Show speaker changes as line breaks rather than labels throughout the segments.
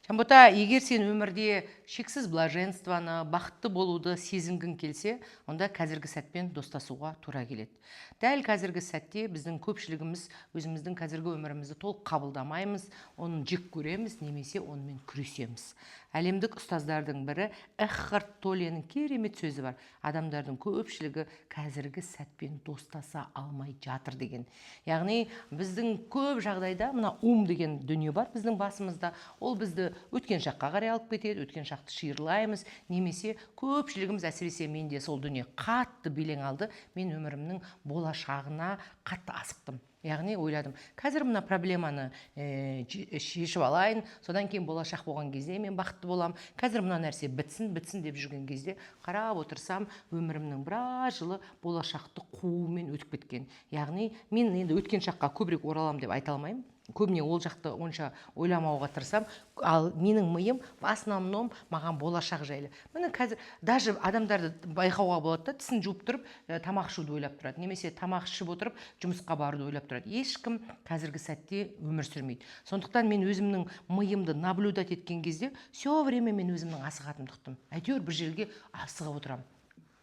Жанбота, егер сен өмірде шексіз блаженствоны, бақытты болуды сезінгің келсе, онда қазіргі сәтпен достасуға тура келеді. Дәл қазіргі сәтте біздің көпшілігіміз өзіміздің қазіргі өмірімізді толық қабылдамаймыз, оны жек көреміз немесе онымен күресеміз. Әлемдік ұстаздардың бірі Экхарт Толленің керемет сөзі бар: адамдардың көпшілігі қазіргі сәтпен достаса алмай жатыр деген. Яғни біздің көп жағдайда мына ум деген дүние бар біздің басымызда, ол бізді өткен шаққа қарай алып кетеді, өткен шақты шиырлаймыз. Немесе көпшілігіміз, әсіресе менде сол дүние қатты белең алды, мен өмірімнің болашағына қатты асықтым. Яғни ойладым: қазір мына проблеманы шешіп алайын, содан кейін болашақ болған кезде мен бақытты боламын, қазір мына нәрсе бітсін, бітсін деп жүрген кезде, қарап отырсам, өмірімнің біраз жылы болашақты қуумен өтіп кеткен. Яғни мен енді өткен шаққа көбірек ораламын деп айта алмаймын, көбіне ол жақты онша ойламауға тырысамын. Ал менің миым в основном маған болашақ жайлы. Міне, қазір даже адамдарды байқауға болады да: тісін жуып тұрып, тамақ ішуді ойлап тұрады немесе тамақ ішіп отырып, жұмысқа баруды ойлап тұрады. Ешкім қазіргі сәтте өмір сүрмейді. Сондықтан мен өзімнің миымды наблюдать еткен кезде, все время мен өзімнің асығатынымды ұқтым. Әйтеуір бір жерге асығып отырамын.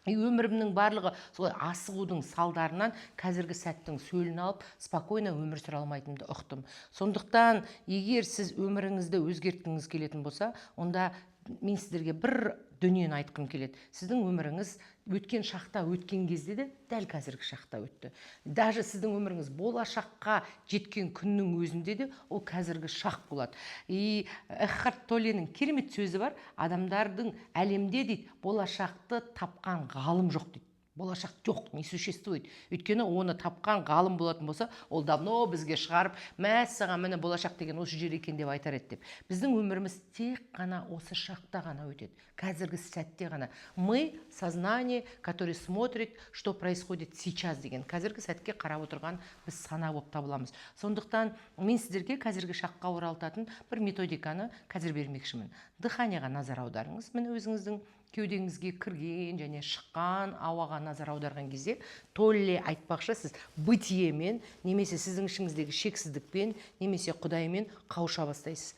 И өмірімнің барлығы солай асығудың салдарынан қазіргі сәттің сөлін алып, спокойно өмір сүре алмайтынымды ұқтым. Сондықтан егер сіз өміріңізді өзгерткіңіз келетін болса, онда мен сіздерге бір дүниені айтқым келеді: сіздің өміріңіз өткен шақта өткен кезде де, дәл қазіргі шақта өтті. Даже сіздің өміріңіз болашаққа жеткен күннің өзінде де, ол қазіргі шақ болады. И Экхарт Толленің керемет сөзі бар: адамдардың әлемде, дейді, болашақты тапқан ғалым жоқ дейді. Болашақ жоқ, не существует. Өйткені оны тапқан ғалым болатын болса, ол давно бізге шығарып, мәссаған, міне, болашақ деген осы жер екен деп айтар еді деп. Біздің өміріміз тек қана осы шақта ғана өтеді, қазіргі сәтте ғана. Мы сознание, который смотрит, что происходит сейчас деген, қазіргі сәтке қарап отырған біз сана болып табыламыз. Сондықтан мен сіздерге қазіргі шаққа оралтатын бір методиканы қазір бермекшімін. Дыханияға назар аударыңыз. Міне, өзіңіздің кеудеңізге кірген және шыққан ауаға назар аударған кезде, Толле айтпақшы, сіз бытиемен немесе сіздің ішіңіздегі шексіздікпен немесе құдаймен қауыша бастайсыз.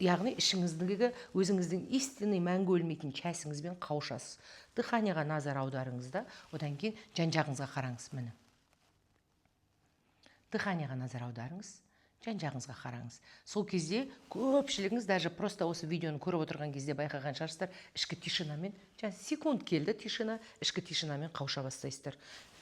Яғни ішіңіздегі өзіңіздің истинный, мәңгі өлмейтін частіңізбен қауышасыз. Дыханияға назар аударыңыз да, одан кейін жан жағыңызға қараңыз. Міне, дыханияға назар аударыңыз, жан жағыңызға қараңыз. Сол кезде көпшілігіңіз даже просто осы видеоны көріп отырған кезде байқаған шығарсыздар, ішкі тишинамен, жаңа секунд келді тишина, ішкі тишинамен қауыша бастайсыздар.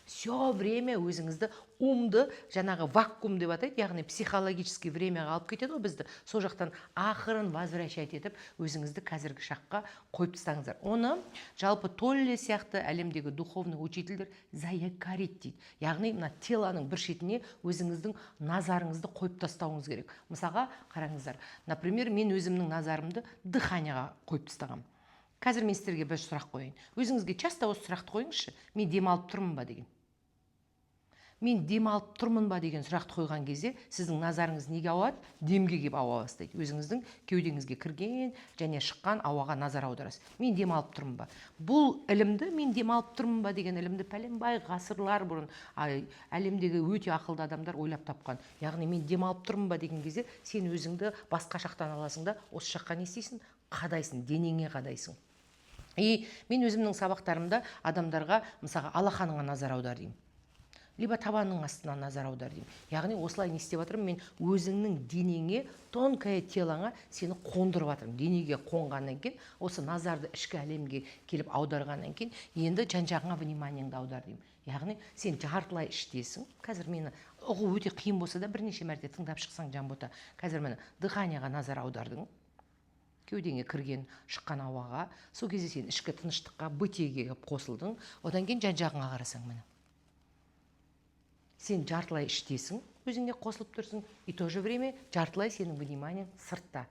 Все время өзіңізді, умды, жаңағы вакуум деп атайды, яғни психологический времяға алып кетеді ғой бізді, сол жақтан ақырын возвращать етіп, өзіңізді қазіргі шаққа қойып тастаңыздар. Оны жалпы Толле сияқты әлемдегі духовный учительдер заякорить дейді. Яғни мына телоның бір шетіне өзіңіздің назарыңызды қойып тастауыңыз керек. Мысалға, қараңыздар, например, мен өзімнің назарымды дыханияға қойып тастағанмын. Қазір мен сіздерге бір сұрақ қояйын. Өзіңізге часто осы сұрақты қойыңызшы: мен демалып тұрмын ба деген. Мен демалып тұрмын ба деген сұрақты қойған кезде, сіздің назарыңыз неге ауады? Демге келіп ауа бастайды. Өзіңіздің кеудеңізге кірген және шыққан ауаға назар аударасыз. Мен демалып тұрмын ба? Бұл ілімді, мен демалып тұрмын ба деген ілімді, пәленбай ғасырлар бұрын әлемдегі өте ақылды адамдар ойлап тапқан. Яғни мен демалып тұрмын ба деген кезде, сен өзіңді басқа шақтан аласың да, осы шаққа не істейсің? Қадайсың, денеңе қадайсың. И мен өзімнің сабақтарымда адамдарға, мысалға, алақаныңа назар аудар деймін либо табанның астына назар аудар деймін. Яғни осылай не істеп жатырмын? Мен өзіңнің денеңе, тонкое телоңа сені қондырып жатырмын. Денеге қонғаннан кейін, осы назарды ішкі әлемге келіп аударғаннан кейін, енді жан жағыңа вниманиеңді аудар деймін. Яғни сен жартылай іштесің. Қазір мені ұғу өте қиын болса да, бірнеше мәрте тыңдап шықсаң, Жанбота. Қазір, міне, дыханияға назар аудардың, кеудеңе кірген, шыққан ауаға. Сол кезде сен ішкі тыныштыққа, бытиеге келіп қосылдың. Одан кейін жан жағыңа қарасаң, міне, сен жартылай іштесің, өзіңе қосылып тұрсың, и то же время жартылай сенің вниманиең сыртта.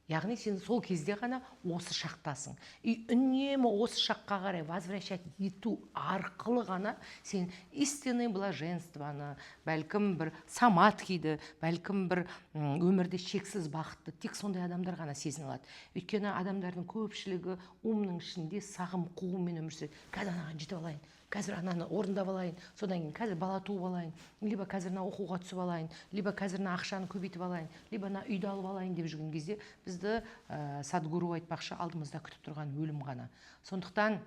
Яғни сен сол кезде ғана осы шақтасың. И үнемі осы шаққа қарай возвращать ету арқылы ғана сен истинный блаженствоны, бәлкім, бір самадхиді, бәлкім, бір өмірде шексіз бақытты тек сондай адамдар ғана сезіне алады. Өйткені адамдардың көпшілігі умның ішінде сағым қуумен өмір сүреді. Қазір анаған жетіп алайын. Қазір ананы орындап алайын, содан кейін қазір бала туып алайын, либо қазір мына оқуға түсіп алайын, либо қазір мына ақшаны көбейтіп алайын, либо мына үйді алып алайын деп жүрген кезде бізді, Садгуру айтпақшы, алдымызда күтіп тұрған өлім ғана. Сондықтан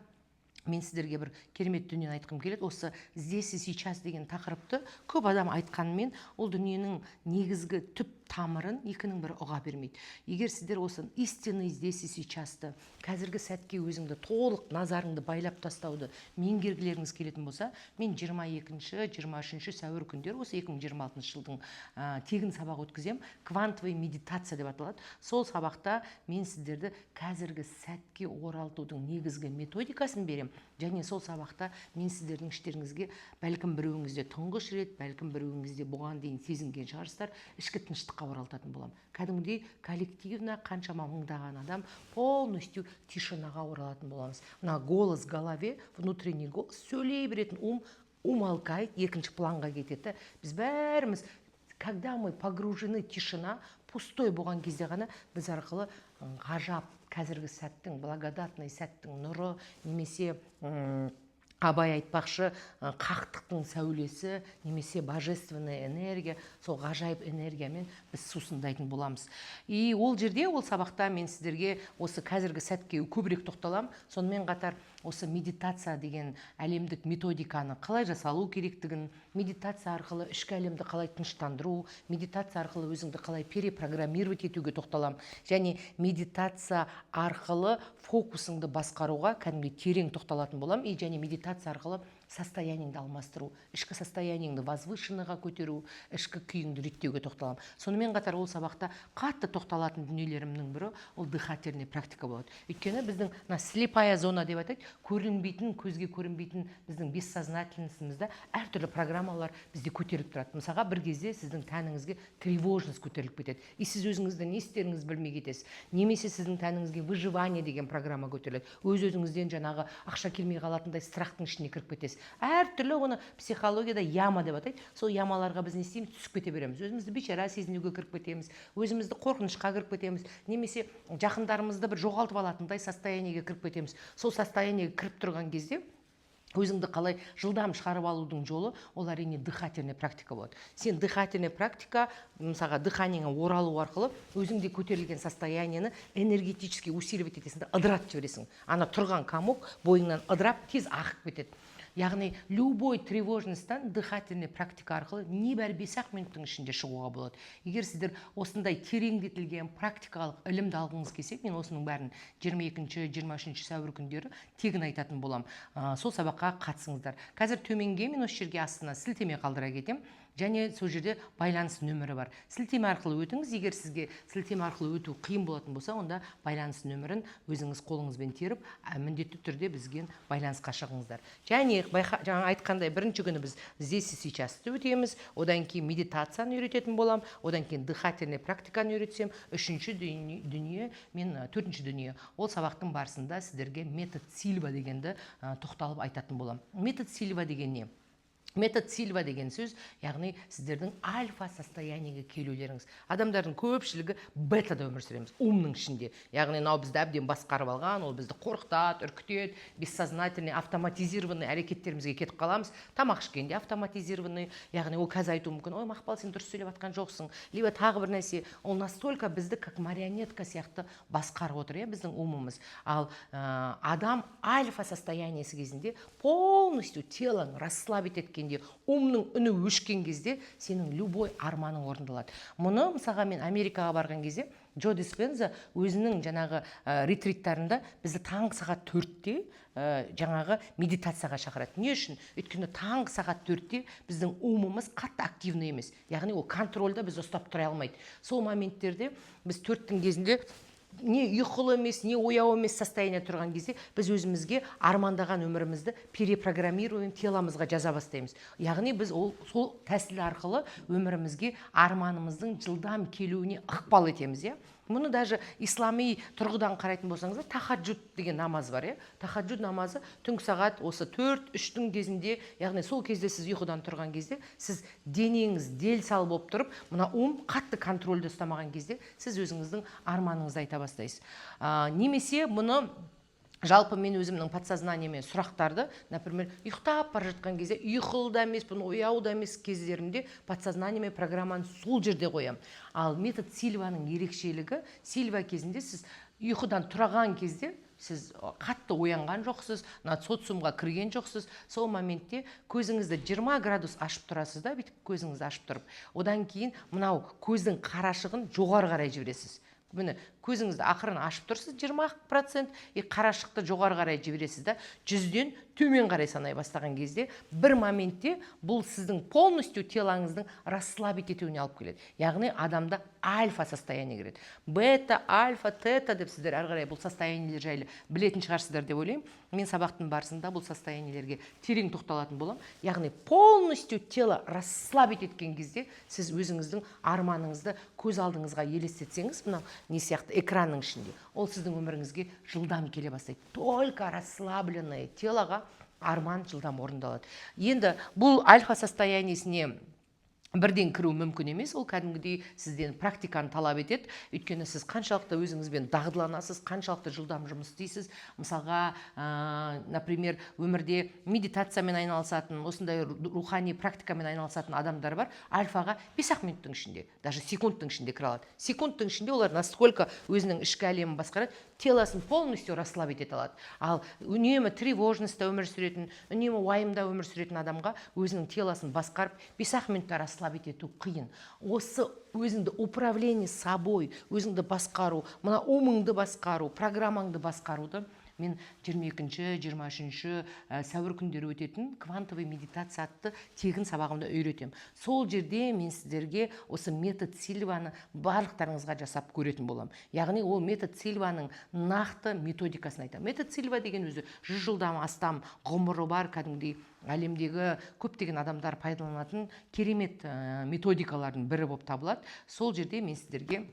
мен сіздерге бір керемет дүниені айтқым келеді. Осы «здесь и сейчас» деген тақырыпты көп адам айтқанымен, ол дүниенің негізгі түп тамырын екінің бірі ұға бермейді. Егер сіздер осы истинный здесь и сейчас ты, қазіргі сәтке өзіңді толық назарыңды байлап тастауды меңгергілеріңіз келетін болса, мен 22-23 сәуір күндері осы 2026 жылдың тегін сабақ өткіземін, «Квантовый медитация» деп аталады. Сол сабақта мен сіздерді қазіргі сәтке оралтудың негізгі методикасын беремін. Және сол сабақта мен сіздердің іштеріңізге, бәлкім, біреуіңізде тұңғыш рет, бәлкім, біреуіңізде бұған дейін сезінген шығарсыздар, ішкі тыныштыққа оралтатын боламын. Кәдімгідей коллективно қаншама мыңдаған адам полностью тишинаға оралатын боламыз. Мына голос в голове, внутренний голос, сөйлей беретін ум умолкает, екінші планға кетеді да. Біз бәріміз, когда мы погружены тишина, пустой болған кезде ғана біз арқылы ғажап қазіргі сәттің, благодатный сәттің нұры немесе Абай айтпақшы, хақтықтың сәулесі немесе божественная энергия, сол ғажайып энергиямен біз сусындайтын боламыз. И ол жерде, ол сабақта мен сіздерге осы қазіргі сәтке көбірек тоқталамын. Сонымен қатар осы медитация деген әлемдік методиканы қалай жасалу керектігін, медитация арқылы ішкі әлемді қалай тыныштандыру, медитация арқылы өзіңді қалай перепрограммировать етуге тоқталамын және медитация арқылы фокусыңды басқаруға кәдімгідей терең тоқталатын боламын. И және медитация арқылы состояниеңді алмастыру, ішкі состояниеңді возвышенныйға көтеру, ішкі күйіңді реттеуге тоқталамын. Сонымен қатар ол сабақта қатты тоқталатын дүниелерімнің бірі ол дыхательный практика болады. Өйткені біздің мына слепая зона деп атайды, көрінбейтін, көзге көрінбейтін біздің бессознательностімізде әртүрлі программалар бізде көтеріліп тұрады. Мысалға, бір кезде сіздің тәніңізге тревожность көтеріліп кетеді, и сіз өзіңізді не істеріңізді білмей кетесіз. Немесе сіздің тәніңізге выживание деген программа көтеріледі, өз өзіңізден жаңағы ақша келмей қалатындай страхтың ішіне кіріп кетесіз. Әртүрлі, оны психологияда яма деп атайды. Сол ямаларға біз не істейміз? Түсіп кете береміз, өзімізді бейшара сезінуге кіріп кетеміз, өзімізді қорқынышқа кіріп кетеміз немесе жақындарымызды бір жоғалтып алатындай состояниеге кіріп кетеміз. Сол состояниеге кіріп тұрған кезде өзіңді қалай жылдам шығарып алудың жолы ол, әрине, дыхательный практика болады. Сен дыхательный практика, мысалға, дыханиеңе оралу арқылы өзіңде көтерілген состояниені энергетически усиливать етесің да, ыдыратып жібересің. Ана тұрған комок бойыңнан ыдырап, тез ағып кетеді. Яғни любой тревожностьтан дыхательный практика арқылы небәрі 5-ақ минуттың ішінде шығуға болады. Егер сіздер осындай тереңдетілген практикалық ілімді алғыңыз келсе, мен осының бәрін 22-23 сәуір күндері тегін айтатын боламын. Сол сабаққа қатысыңыздар. Қазір төменге мен осы жерге астына сілтеме қалдыра кетемін және сол жерде байланыс нөмірі бар, сілтеме арқылы өтіңіз. Егер сізге сілтеме арқылы өту қиын болатын болса, онда байланыс нөмірін өзіңіз қолыңызбен теріп, міндетті түрде бізге байланысқа шығыңыздар. Және жаңа айтқандай, бірінші күні біз «Здесь и сейчас» өтеміз, одан кейін медитацияны үйрететін боламын, одан кейін дыхательный практиканы үйретсем, үшінші дүние мен төртінші дүние, ол сабақтың барысында сіздерге метод Сильва дегенді тоқталып айтатын боламын. Метод Сильва деген не? Метод Сильва деген сөз, яғни сіздердің альфа состояниеге келулеріңіз. Адамдардың көпшілігі бетада өмір сүреміз, умның ішінде, яғни мынау бізді әбден басқарып алған, ол бізді қорқытады, үркітеді, бессознательный автоматизированный әрекеттерімізге кетіп қаламыз. Тамақ ішкенде автоматизированный, яғни ол қазір айтуы мүмкін: «Ой, Мақпал, сен дұрыс сөйлеп жатқан жоқсың», либо тағы бір нәрсе. Ол настолько бізді как марионетка сияқты басқарып отыр, иә, біздің умымыз. Ал адам альфа состояниесі кезінде, полностью телоны расслабить еткенде, умның үні өшкен кезде сенің любой арманың орындалады. Мұны, мысалға, мен Америкаға барған кезде Джо Диспенза өзінің жаңағы ретриттарында бізді таңғы сағат 4-те жаңағы медитацияға шақырады. Не үшін? Өйткені таңғы сағат 4-те біздің умымыз қатты активный емес, яғни ол контрольда біз ұстап тұра алмайды. Сол моменттерде біз 4-тің кезінде не ұйқылы емес, не ояу емес состояние тұрған кезде біз өзімізге армандаған өмірімізді перепрограммируем, теломызға жаза бастаймыз. Яғни біз ол сол тәсіл арқылы өмірімізге арманымыздың жылдам келуіне ықпал етеміз, иә. Мұны даже ислами тұрғыдан қарайтын болсаңыздар, тахаджуд деген намаз бар, иә. Тахаджуд намазы түнгі сағат осы 4-3-тің кезінде, яғни сол кезде сіз ұйқыдан тұрған кезде, сіз денеңіз дел сал болып тұрып, мына ум қатты контрольді ұстамаған кезде сіз өзіңіздің арманыңызды айта бастайсыз. Немесе мұны Жалпы мен өзімнің подсознаниеме сұрақтарды, например, ұйықтап бара жатқан кезде, ұйқылы да емеспін, ояу да емес кездерімде подсознаниеме программаны сол жерде қоямын. Ал метод Сильваның ерекшелігі, Сильва кезінде сіз ұйқыдан тұраған кезде сіз қатты оянған жоқсыз, мына социумға кірген жоқсыз. Сол моментте көзіңізді 20 градус ашып тұрасыз да, бүйтіп көзіңізді ашып тұрып, одан кейін мынау көздің қарашығын жоғары қарай жібересіз. Міне, көзіңізді ақырын ашып тұрсыз 20% и қарашықты жоғары қарай жібересіз да, 100-ден төмен қарай санай бастаған кезде бір моментте бұл сіздің полностью телоңыздың расслабить етуіне алып келеді. Яғни адамда альфа состояние кіреді. Бета, альфа, тета деп сіздер әрі қарай бұл состояниелер жайлы білетін шығарсыздар деп ойлаймын. Мен сабақтың барысында бұл состояниелерге терең тоқталатын боламын. Яғни полностью тело расслабить еткен кезде сіз өзіңіздің арманыңызды көз алдыңызға елестетсеңіз, мынау не сияқты, экранның ішінде, ол сіздің өміріңізге жылдам келе бастайды. Только расслабленное телоға арман жылдам орындалады. Енді бұл альфа состояниесіне бірден кіру мүмкін емес, ол кәдімгідей сізден практиканы талап етеді. Өйткені сіз қаншалықты өзіңізбен дағдыланасыз, қаншалықты жылдам жұмыс істейсіз. Мысалға, например, өмірде медитациямен айналысатын, осындай рухани практикамен айналысатын адамдар бар, альфаға 5-ақ минуттың ішінде, даже секундтың ішінде кіре алады. Секундтың ішінде олар настолько өзінің ішкі әлемін басқарады, телосын полностью расслабить ете алады. Ал үнемі тревожностьта өмір сүретін, үнемі уайымда өмір сүретін адамға өзінің телосын басқарып, 5-ақ минутта расслабить ету қиын. Осы өзіңді управление собой, өзіңді басқару, мына умыңды басқару, программаңды басқаруды мен 22-ші, 23 сәуір күндері өтетін «Квантовый медитация» атты тегін сабағымда үйретемін. Сол жерде мен сіздерге осы метод Сильваны барлықтарыңызға жасап көретін боламын. Яғни ол метод Сильваның нақты методикасын айтамын. Метод Сильва деген өзі 100 жылдан астам ғұмыры бар, кәдімгідей әлемдегі көптеген адамдар пайдаланатын керемет методикалардың бірі болып табылады. Сол жерде мен сіздерге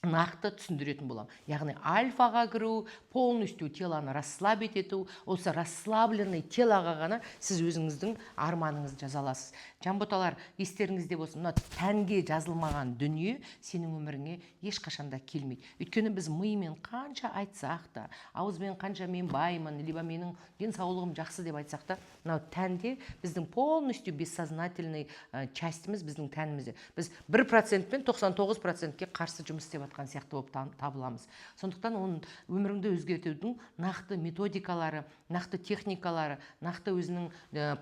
нақты түсіндіретін боламын. Яғни альфаға кіру, полностью телоны расслабить ету, осы расслабленный телоға ғана сіз өзіңіздің арманыңызды жаза аласыз. Жанботалар, естеріңізде болсын, мына тәнге жазылмаған дүние сенің өміріңе ешқашан да келмейді. Өйткені біз мимен қанша айтсақ та, ауызбен қанша мен баймын либо менің денсаулығым жақсы деп айтсақ та, мынау тәнде біздің полностью бессознательный частіміз, біздің тәнімізде біз 1% пен 99%-ке қарсы жұмыс істеп жатқан сияқты болып табыламыз. Сондықтан оның өміріңді өзгертудің нақты методикалары, нақты техникалары, нақты өзінің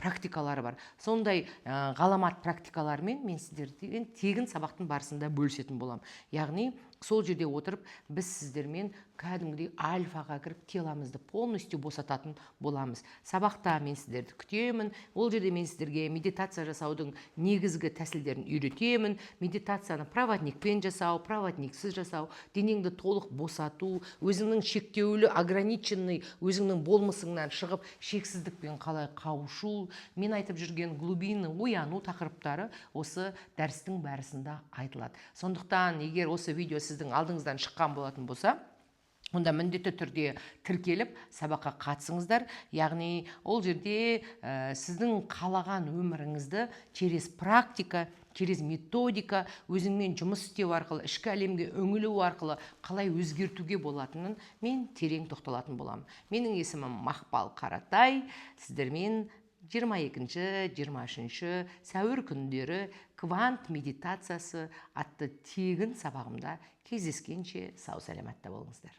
практикалары бар. Сондай ғаламат практикалармен мен сіздерден тегін сабақтың барысында бөлісетін боламын. Яғни сол жерде отырып біз сіздермен кәдімгідей альфаға кіріп, теломызды полностью босататын боламыз. Сабақта мен сіздерді күтемін. Ол жерде мен сіздерге медитация жасаудың негізгі тәсілдерін үйретемін. Медитацияны проводникпен жасау, проводниксіз жасау, денеңді толық босату, өзіңнің шектеулі, ограниченный өзіңнің болмысыңнан шығып, шексіздікпен қалай қауышу, мен айтып жүрген глубинный ояну тақырыптары осы дәрістің барысында айтылады. Сондықтан егер осы видео сіздің алдыңыздан шыққан болатын болса, онда міндетті түрде тіркеліп, сабаққа қатысыңыздар. Яғни ол жерде сіздің қалаған өміріңізді через практика, через методика, өзіңмен жұмыс істеу арқылы, ішкі әлемге үңілу арқылы қалай өзгертуге болатынын мен терең тоқталатын боламын. Менің есімім Мақпал Қаратай. Сіздермен 22-ші, 23 сәуір күндері «Квант медитациясы» атты тегін сабағымда кездескенше сау саламатта болыңыздар.